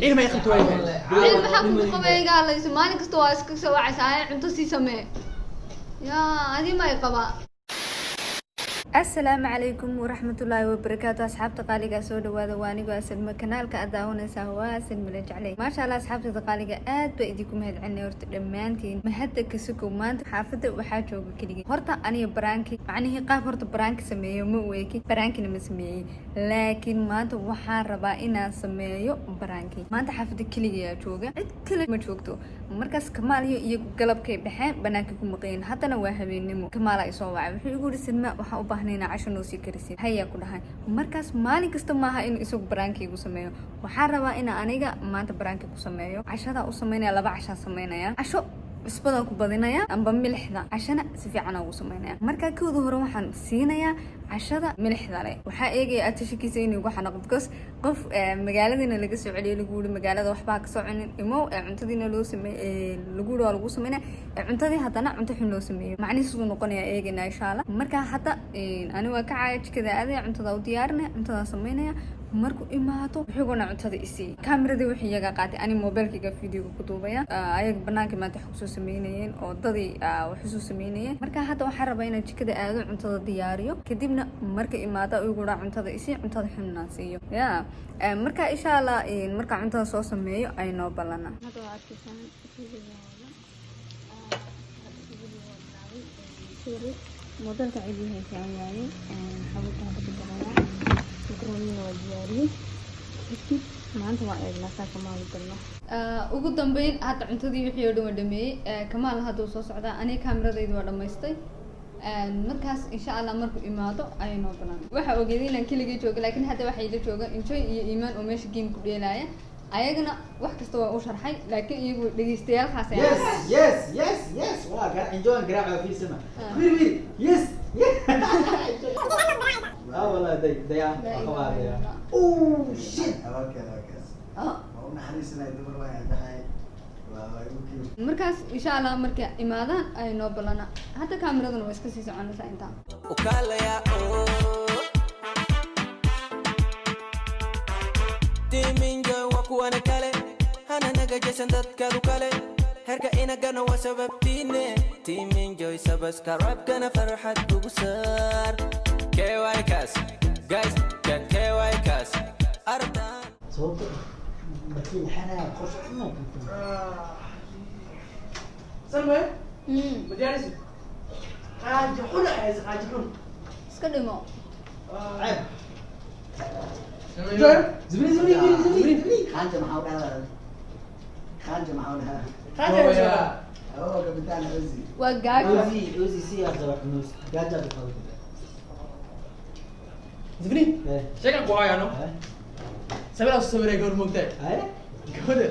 Cilmi ay qabto waayahay. Ciil maxaa kugu qabay? Iga hadlayso maalin kasta waa iska soo wacaysaa, cunto sii samee, yaa adi ma ay qabaa. Asalaamu calaykum waraxmatullaahi wabarakaatu. Asxaabta qaaliga, soo dhawaada. Waa anigo Asalma, kanaalka aad daawanaysaa waa Asalma la jeclay. Maasha Allah, asxaabtada qaaliga, aad baa idinku mahadcelinay horta dhammaantiin. Mahadda kasukow, maanta xaafadda waxaa jooga keligii. Horta aniga prank-i, macnihii qaab horta prank-i sameeyo ma ueeki, prank-ina ma sameeyey, laakiin maanta waxaan rabaa inaan sameeyo prank-i. Maanta xaafadda keligayaa jooga, cid kale ma joogto. Markaas Kamaal iyo iyagu galabkay baxeen, banaanka ku maqayeen, haddana waa habeennimo. Kamaala ay soo wacay, wuxuu igu yidhi: "Silma, waxaan u baahnay inaa casho noo sii karisid." Hayaa ku dhahay. Markaas maalin kasta maaha inuu isagu prank-i igu sameeyo. Waxaan rabaa inaa aniga maanta prank-i ku sameeyo. Cashadaa u sameynaya, laba cashaa sameynaya. Casho cusbadaan ku badinaya amba milixda, cashana si fiican ugu sameynaya. Markaa kooda hore waxaan siinayaa cashada milixda leh. Waxaa eegaya atashakiisa inuu igu xanaaqo, because qof magaaladiina laga soo celiyay, lagu yiri magaalada waxbaa kasoo cunin, imow, ee cuntadiina loo sameey, lagu yiri waa lagu sameynaya, ee cuntadii haddana cunto xun loo sameeyo, macnihiis siduu noqonaya eegaynaa insha Allah. Markaa hadda ani waa ka caaya, jikada aadaya, cuntada u diyaarinaya, cuntadaa sameynaya. Markuu imaado wuxuu gona cuntada isii. Kaamiradii wixii iyaga qaatay, ani mobilkayga videoga ku duubaya. Ayaga banaanka maanta wax kusoo sameynayeen oo dadii wax usoo sameynayeen. Marka hadda waxaan rabaa inaan jikada aado, cuntada diyaariyo, kadibna marka imaado iguna cuntada isii, cuntada xunaan siiyo ya. Marka insha Allah marka cuntada soo sameeyo ay noo balana. Hadda waa arkaysaan videoga, bilaabay. Sorry, mobilka cidii haysaa waaye. Xabuubta hadda ku daraya, makaroonina waa diyaariyey. Kadib maanta waa eegnaa saa Kamaal galno. Ugu dambeyn hadda cuntadii wixii oo dhan waa dhameeyey. Kamaal hadda uu soo socdaa, aniga kaamiradayda waa dhamaystay. Markaas insha Allah markuu imaado ayay noo balan. Waxaa ogeeday inaan keligay joogo, laakiin hadda waxaa ila jooga Enjoy iyo Iimaan oo meesha game ku dheelaya. Ayagana wax kasta waa u sharxay, laakiin iyagu dhegeystayaal khaas ay Yes, waa gar enjoy garaaca fi sama. Wir wir, yes yes. Ah, wallahi day daya waa daya. Oh shit. Okay. Ah. Waa u naxariisanay, dumar waa dhahay. Waa igu kiir. Markaas insha Allah markay imaadaan ay noo balana. Hadda kaamiraduna waa iska sii soconaysaa intaa. Ukalaya oh. Timinjo waa kuwana kale hana naga jesan dadkadu kale herka inagana waa sababtiine. Timinjoy, subscribe-kana farxad ugu saar. KYkas guys, KYkas ardan. Sababta markii la xanaa qorshe xun. Salma, ma diyaarisi? Qaajo xun ay haysa, qaajo xun. Iska dhimo. Ceeb. Joy. Zibni zibni zibni zibni zibni. Qaanja maxaa u dhahaa? Qaanja maxaa u dhahaa? Qaajo haysa. Oh, kapitaan Uzi. Waa gaajo. Uzi Uzi si aad wax gaaja ku qabatay. Zibni. Eh. Sheekan ku hayaano. Eh. Sawir soo sawiray gabar moogtahay. Eh. Gabadha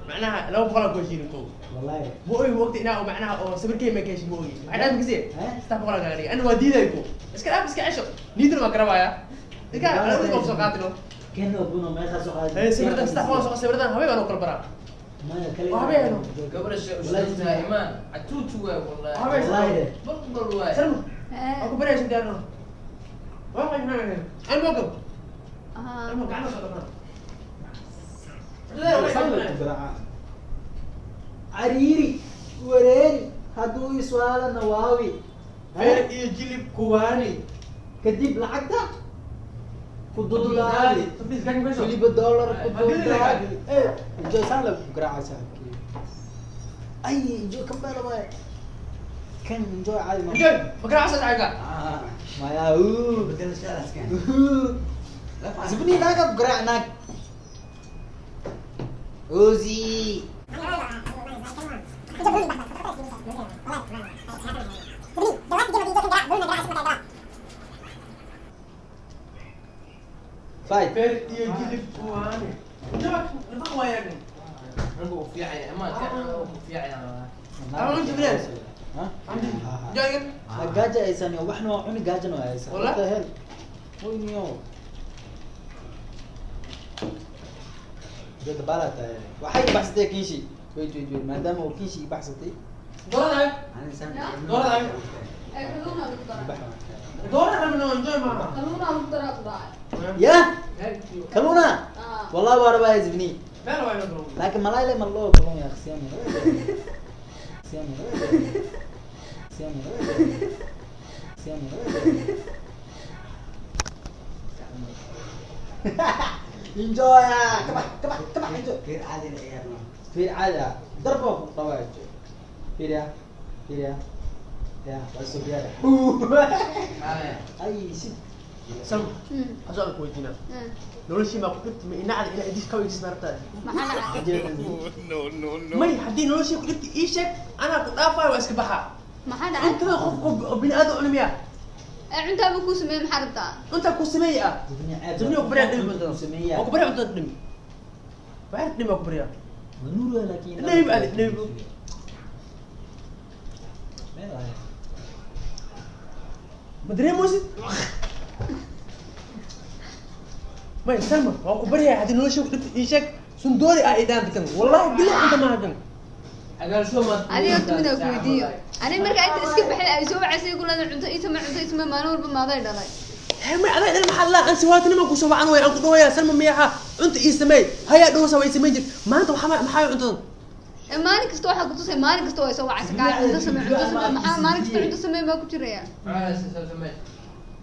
macnaha 200 aan ku heshiinin kow. Wallahi. Ma ogi, moogta inaa macnaha oo sawirkay ma ka heshin, ma ogi. Maxay dhaaf kasii? Eh? 300 kaaga dhigay. Ani waa diiday ko. Iska dhaaf, iska cesho. Niidana waa garabaya. Iska ala qof soo qaatino. Ken obuno meeqa soo qaaday? Hey, sawirdan 300 soo sawirdan habeen baan u kala baraa. Maya kale. Waa habeen. Gabadha sheekh imaan catuutu waay wallahi. Habeen. Wallahi. Boqol waay. Salma. Eh. Aku baraysan diyaarno. Waa maxay? Aan moogam. Aha. Aan gacanta soo dhaqaa. Cariiri wareeri hadduu iswaala nawaawi. Feer iyo jilib kuwaani kadib lacagta ku duldaadi, weliba dollar ku duldaadi. Eh, enjoy saan la garaaca saaxiibkii. Ay, enjoy kan baa waay, kan enjoy caadi ma. Enjoy, ma garaacsan saxiibka? Ah, maya uu. Bedel shalaskan. Zibni naag ku garaac naag. Uzi. Five. Feer iyo jilib kuwaani. Jabak, nafaq waayaan. Anigu uu fiican yahay imaan kan uu fiican yahay. Ah, cunta bilaad. Ha? Enjoy. Gaaja aysan yo, waxna waa cuni, gaajana waa haysan. Wallah? What the hell? Hoy niyo. Jada bala tahay. Waxay baxsatay kiishi. Wait wait wait, maadaama uu kiishi baxsatay. Doorada. Doorada. Eh, kalluuna lagu daraa. Bax. Doorada rabno enjoy ma. Kalluuna lagu daraa ku dhacay. Ya? Kaluna. Ah. Wallahi waa rabaa zibni. Meel waa inoo kalluun. Laakiin malaay le ma loo kalluun yaa khsiyaami. Khsiyaami. Khsiyaami. Khsiyaami. Enjoy ah. Kabax kabax kabax enjoy. Fiir caadi la ciyaarno. Fiir caadi ah. Darbo ku qabaa enjoy. Fiir ya. Fiir ya. Ya, waa soo diyaar. Ay, si. Salma, waxaan su'aal ku weydiinaa. Noloshii maa ku dhibtay ma inacda inaa idis ka weydiis maarabtaa? Maxaa dhacay? May haddii noloshii ku dhibtay ii sheeg, anaa ku dhaafayo waa iska baxaa. Maxaa dhacay? Cuntada qof qof oo bini aadam cuni miyaa? Ee cuntaaba kuu sameeyey maxaa rabtaa? Cuntaa ku sameeyey ah. Zibni ceeb. Zibni waa ku baryaa dhimi cuntada. Sameeyaa. Waa ku baryaa cuntada dhimi. Waxaa dhimi waa ku baryaa. Nuur laakiin. Dhimi ali dhimi. Meel ah. Ma dareemaysid? May Salma, waa ku baryaa haddii noloshii ku dhibtay ii sheeg. Sundoori ah idaan dadkan. Wallahi billahi cunta maaha kan. Adiga horta mid aan ku weydiiyo. Aniga marka inta iska baxay ay soo wacaysay ku leedahay cunto ii samee, cunto ii samee, maalin walba maaday dhalay. Hee may adaa dhan maxaa laa aan siwaatinima ku soo wacan way aan ku dhawayaa Salma miyaha cunta ii sameey. Hayaa dhawsa way sameyn jir. Maanta waxaa maxaa cuntadan? Ee maalin kasta waxaa ku tusay, maalin kasta way soo wacaysa kaa cunto samee, cunto samee, maxaa maalin kasta cunto samee baa ku jiraya.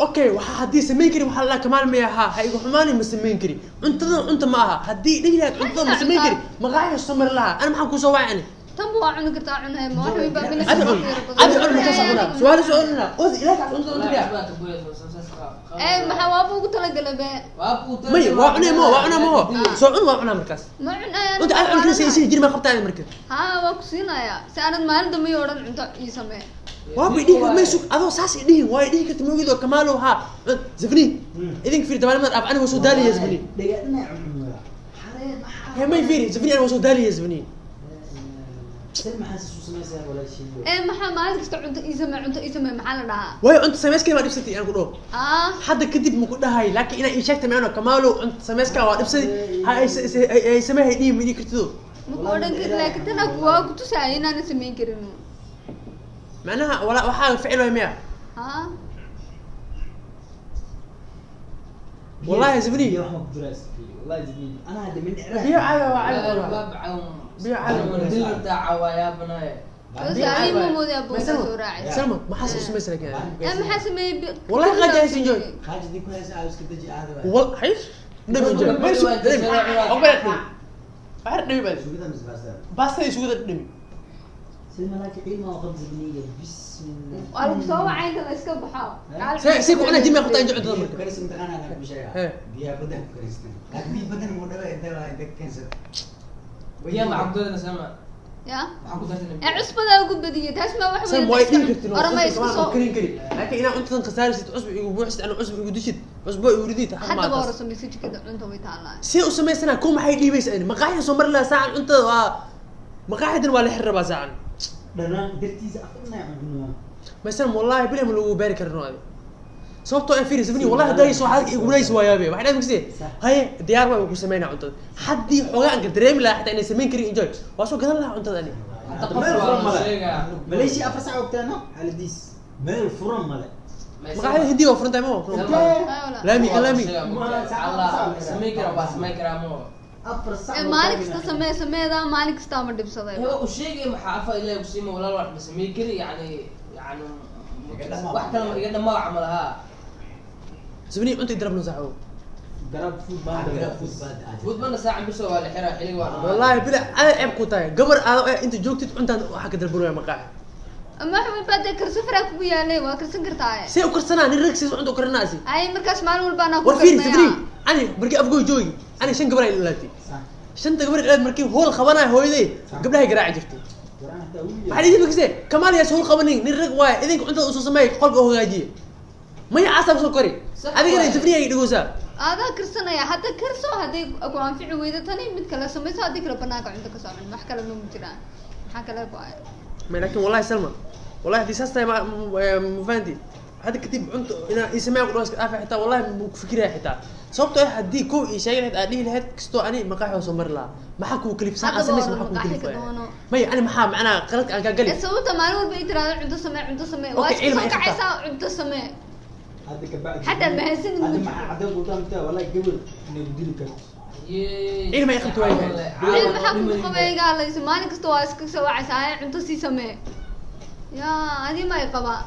Okay, waxa haddii samayn karin waxaa la kamaal miyaha ha igu xumaani ma samayn karin. Cuntadan cunta ma aha. Haddii dhihi lahayd cuntadan ma samayn karin, maqaaxiga soo mari lahaa. Ana maxaan ku soo wacani? Tanba waa cuni kartaa cunahay, ma wax weyn baa bila Adi cun. Adi cun ma ka socdaa. Su'aal su'aalna. Oz ilaahay ka cuntada cunta biyaa. Ee maxaa waaba ugu talagalay be? May waa cunay ma waa cunaa ma soo cun waa cunaa markaas. Ma cunaya. Cunta aad cun karaysa isii jir ma qabtaa marka. Haa waa ku siinayaa si aanad maalin dambe iyo odhan cunto ii samee. Waa bay dhihi may sug adoo saas i dhihin waa i dhihi karta moogid oo kamaalo haa zafni idinka fiiri dabaalmad ab aniga waa soo daalaya zafni. Dhiga dhinac cunaa. Xareen maxaa. Hee may fiiri zafni aniga waa soo daalaya zafni. Salma maxaa soo samaysaa walaashii? Ee maxaa maalin kasta cunto ii samee, cunto ii samee maxaa la dhahaa? Waayo cunta samayskay waa dhibsatay aan ku dhaho. Ah Hadda kadib ma ku dhahay laakiin inaa ii sheegtay maano kamaalo cunta samayskaa waa dhibsaday ha ay samee hay dhihi ma dhihi kartido. Ma ku odhan karin laakiin tan aku waa ku tusaya inaanan samayn karin. Macnaha wala waxaa ficil waay miya? Haa Wallahi zibni. Biyo wax ma ku jiraa zibni. Wallahi zibni. Ana hadda min dhicraa. Biyo caadi waa caadi. Bas aniga ma moodaya buuga soo raacay. Salma maxaa soo samaysa laakiin? Ee maxaa sameeyey? Wallahi qad jahis enjoy. Qaajidii ku haysa aa iska deji aadi waay. Wal haysh dhimi enjoy. May sug dhimi. Ogbara dhimi. Waxaa dhimi baa. Sugida mise baastada? Baastada iyo sugida dhimi. Salma laakiin cilma oo qab zibniga. Bismillah. Waa lagu soo wacay inta la iska baxo. See ku cunaa jimay qabtaa enjoy cuntada Biyo marka. karis imtixaan aan ku sheegaa. Hee. Biyaha badan ku karistan. Laakiin biyo badan muu dhawaa inta waa inta keensat. Ya ee cusbadaa ugu badiyay taas ma wax Sam waa dhihi kartin oo orama iska soo karin karin. Laakiin inaa cuntadan khasaarisid cusub igu buuxisid ana cusub igu dishid cusbo igu ridid xaq haddaba ma hore samaysa jikada cunta way taalaa. See u samaysanaa ku maxay dhiibaysa ani maqaaxida soo mari lahaa saacan cuntada waa maqaaxidan waa la xiri rabaa saacan. Dhanaan dartiisa afar dhinac cunaa. Masalan wallahi bilahi ma lagu baari karno adi. Sababtoo ah fiiri zafni wallahi hadday soo hadalka igu wanays waayaabe waxay dhahay makasee haye diyaar waay ku sameynaa cuntada haddii xoogaa aan ka dareemi lahaa xitaa inay samayn karin enjoy waa soo gadan lahaa cuntada ani. Meel furan male. Malaysia afar saac ogtaano xaaladiis. Meel furan male. Maqaaxida hindi waa furan tahay ma Ay, laami ka laami. Afar saac. ee maalin kasta samee sameedaa maalin kasta ma dhibsaday. Zafni cunta idrabno saaxibo. Garab food baan Grab food bad aad. Wallahi bila aad ceeb ku tahay gabar aad inta joogtid cuntaan waxa ka dalbanaya maqaaxi. Ama wax weyn baa dee karso faraa kugu yaalay waa karsan kartaa. See u karsanaa nin rag siis cunta u karinaasi. Ay markaas maalin walba anaa ku War fiiri Zafni karsanaya. ani markii afgoo joogi ani shan gabar ay ilaatay. Sax. Shanta gabar ilaad markii hool qabanayo hooyaday gabdhahay garaaci jirtay. Waraan hataa wiil. Maxaa idin makasee kamaal yaas howl qabanin nin rag waaye idinka cuntada usoo sameeyay qolka u hagaajiye. Maya casaab soo kori. Adigana Zafni ay dhigoosaa. Adaa karsanaya hadda karso hadday ku anfici weydo tani mid kale samayso haddii kale banaanka cunto ka soo cun wax kale ma jiraan maxaa kale ku ay. Ma laakiin wallahi Salma wallahi haddii saas tahay ma fahanti hadda kadib cunto inaa ii sameeya ku dhaho iska dhaafay xitaa wallahi ma ku fikiraya xitaa sababtoo ah haddii kow ii sheegi lahayd aad dhihi lahayd kastoo ani maqaaxi waa soo mari lahaa maxaa kugu kalifsan aan Haddaba samaysa waa maxaa kugu maqaaxi ka kalifaya doono. maya ani maxaa macnaha qaladka aan kaa gali Ee sababta maalin walba ay tiraahdo cunto samee cunto samee waa Okay, iska cilmi soo ay qabtaa. kacaysaa cunto samee. Hadda ka bacdi. Xataa mahadsanid Hadda ma maxaa cadaan ku tahay wallahi gabar inay dili karto. Ciil ma i qabto waayahay. Ciil maxaa kugu qabay? Iga hadlayso maalin kasta waa iska soo wacaysaa, ay cunto sii samee. Yaa adi ma i qabaa?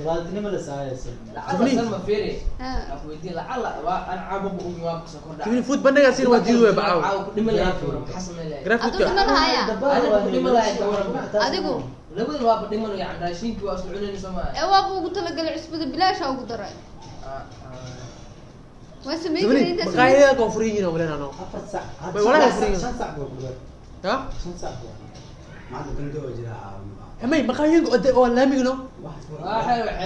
Walaaltinimo la saayaysa. Lacala Salma fiiri. Ha. Aku weydiin lacala waa aan caabuq ugu waa kusoo kordhac. Tibni food bandaga siin waa diidu way bacaaw. Caawa ku dhima lahayd ka waran, maxaa samayn lahayd? Grab Aduu foodka. dhima lahaya. Adigu ku dhima lahayd ka waran. Adigu Labada waaba dhiman yani raashinkii waa isla cunayna soo maaha. Ee waaba ugu talagalay, cusbada bilaasha ugu daray. Waa sameyn Tibni karay intaa sameyn. maqaayadaha koonfur yihiin oo malena no. 4 sac. Way walahi furiin. 5 sac baa ku dhawaad. Ha? 5 sac baa. Maanta gando oo jira caawa. May maqaayooyinka oo laamiga no. Waa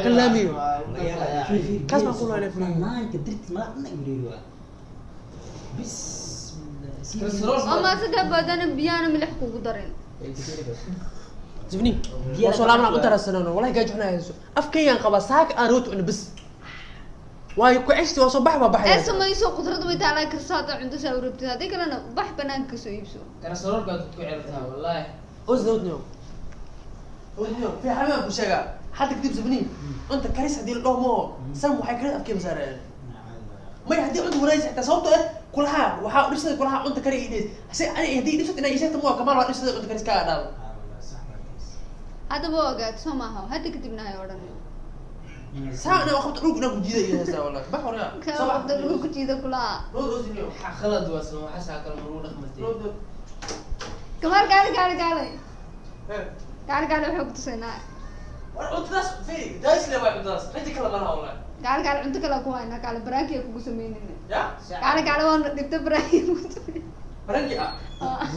Kan laamiga. Laga yaabaa. Kaas baan ku lahaynay furiin. Maanka dirtis ma dhan wareeri waa. Bismillah. Oo maasada baadana biyahana milix kugu darin. Tibni waa soo laabana cunta raadsanano, wallahi gaajo xunaa hayso. Afkaygaan qabaa saaka aan rooti cuno bas. Waayo ku ceshti waa soo bax waa Ee baxaya. samayso, qudrad way taalaa, karso haddaa cunto saa u rabtid, haddii kalena bax banaanka kasoo iibso. Karasaroolka aad ku ceeltaa wallaahi. Osdowdnio. Osdowdnio. Fi xamaa ku sheegaa. Hadda kadib Tibni cunta karis haddii la dhaho moo sam waxay karis afkay masaareen. May haddii cunta wanaagsan xitaa sababtoo ah kulaha waxaa u dhibsaday kulaha cunta kari ii dheys. Hase ani haddii dhibsad inaa ii sheegto moo kamaal waa dhibsaday cunta karis kaa dhaado. Haddaba ogaad soo maaha, hadda kadibna hay odhan. Saa inaa qabto dhulka inaa ku jiida iyo heestaa wallahi. Bax hore. Kaa waqti lagu ku jiido kulaha. Rood osdowdnio. Waxaa khalad waa Salma, waxaa saa kale ma lagu dhaqmatay. Rood. Kamaal, kaale kaale kaale kaale kaale, waxaa ku tusaynaa. War cuntadaas fiiri daisle waa cuntadaas raji kale malaha wallahi. Kaale kaale, cunto kale ku haynaa, kaale baraakiya kugu sameynayna. Ya? Kaale kaale, waana dhibta baraakiya kugu sameynayna. Baranki ah.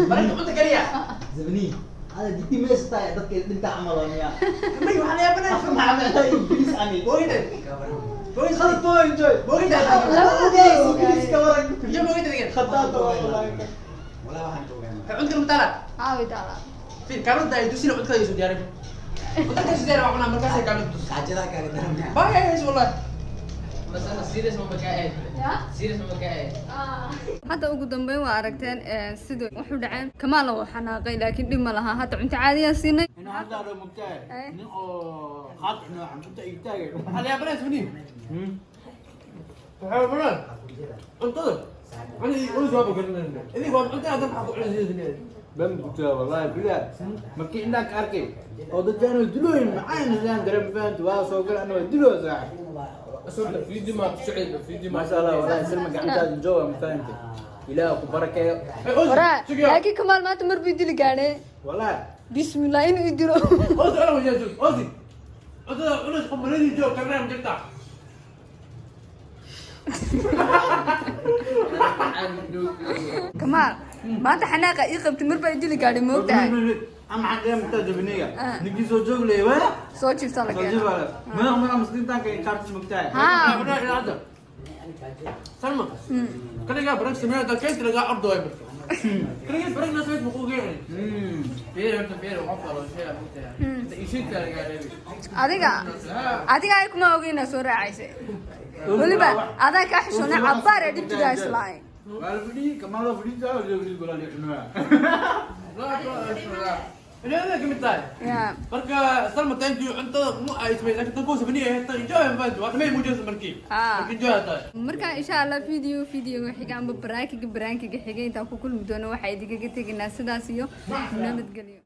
Baranki cunta kaliya. Zabni. Hada didi meesha tahay dadka dhinta camal oo miya. May waxaa la yaabanaya. Afka maxaa macnaha Ingiriis ani. Boogida. Boogida. Khalad boo enjoy. Boogida. Ingiriis ka waran. Iyo boogida digan. Khataata wallahi. Walaa waxaan ka ogaanaa. Cunta kale mataala. Haa, way taalaa. Fiir kaalmada ay tusina cunta kale soo diyaarin. Cunta kale soo diyaarin waa cunaa markaas ay kaalmada tus. Gaajadaa kaaga daran. Bye guys wallahi. Masana serious ma kaa ahayd? Ya? Serious ma kaa ahayd? Hadda ugu dambeyn waa aragteen sida wuxuu dhaceen. Kamaala wuu xanaaqay, laakiin dhib ma laha, hadda cunto caadiyaa siinay. Inuu hadda adoo mugtahay. Eh. Nin oo qaad cuno cunta ii taagay. Waxaa la yaabanaya Tibni. Waxaa la yaabanaya cuntada. Ani oys waaba garanayna. Idink waa cuntada hadda maxaa ku cunaysa? Bam gubtaa wallahi bilaa. Markii indhaha ka arkay oo dadkaan dilooyin macaan islaan dareem fahantu waa soo gala anoo diloo saaxib. Video ma ku socday, video ma. ما شاء الله والله سلمى قعدت جوا ما فهمت. إله ku barakeeyo. Waraa, laakiin Kamaal maanta mar buu dili gaadhay. والله Bismillah inuu i dilo. Oys ana wajahtu. Oys. Cuntada cunaysa qumbaladii joog karnaa ma jirtaa. Kamaal maanta xanaaqa ii qabtay, mar baa i dili gaadhay, ma ogtahay? أما حد يوم تجبنية آه. نجي سو جوج لي ولا Soo jiiftaa la سو keena. جوج ولا ما ما مسلم تانك كارت مكتاي Haa. Salma. Kaligaa barank sameeyo hadda keynta lagaa ordo way marka. Kaligaa barank na sameyd muquu geeyay. Fiiri horta fiiri, qof walba shay aad mugtahay. Inta ii sheegtaa lagaa reebi. Adiga ay kuma ogeyna soo raacaysay, weliba adaa kaa xishoonay cabbaar ee dhibtidaa islaayn. والفدي كما لو فدي جاو لي ولا لي شنو. Ilaahay ka mid tahay. Ya. Marka Salma thank you, cuntada mu ay sameeyay laakiin tan ku sameeyay tan enjoy fans waa dhamay muujinaysa markii. Ah. Markii enjoy tahay. Marka insha Allah videoga xiga amba baraakiga xiga intaan ku kulmi doono, waxaa idinkaga tegaynaa sidaas iyo nabadgelyo.